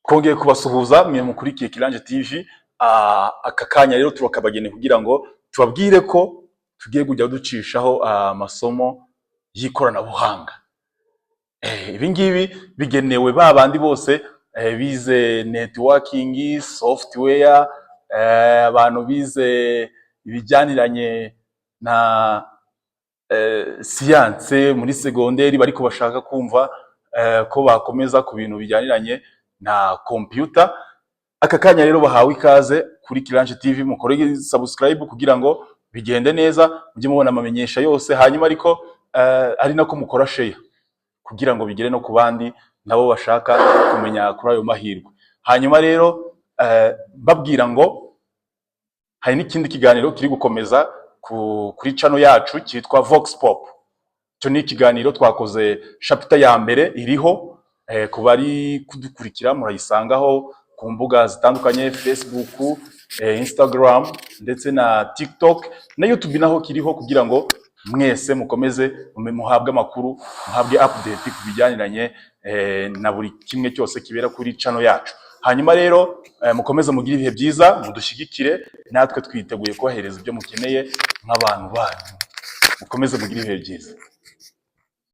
Twongeye kubasuhuza mwe mukurikiye Kiranje TV. Aka kanya rero turakabageneye kugira ngo tubabwire ko tugiye kujya ducishaho amasomo y'ikoranabuhanga. Ibi ngibi bigenewe ba bandi bose bize networking, software, abantu bize ibijyaniranye na siyanse muri segonderi bariko bashaka kumva ko bakomeza ku bintu bijyaniranye na computer. Aka kanya rero bahawe ikaze kuri Kiranje TV. Mukore subscribe kugira ngo bigende neza, mujye mubona amamenyesha yose. Hanyuma ariko ari nako mukora share kugira ngo bigere no ku bandi nabo bashaka kumenya kuri ayo mahirwe. Hanyuma rero mbabwira ngo hari n'ikindi kiganiro kiri gukomeza kuri channel yacu cyitwa Vox Pop. Icyo ni ikiganiro twakoze, chapter ya mbere iriho. Ku bari kudukurikira murayisangaho ku mbuga zitandukanye: Facebook, Instagram ndetse na TikTok na YouTube naho kiriho, kugira ngo mwese mukomeze muhabwe amakuru, muhabwe update ku bijyaniranye na buri kimwe cyose kibera kuri channel yacu. Hanyuma rero mukomeze mugire ibihe byiza, mudushyigikire, natwe twiteguye kubahereza ibyo mukeneye nk'abantu banyu. Mukomeze mugire ibihe byiza.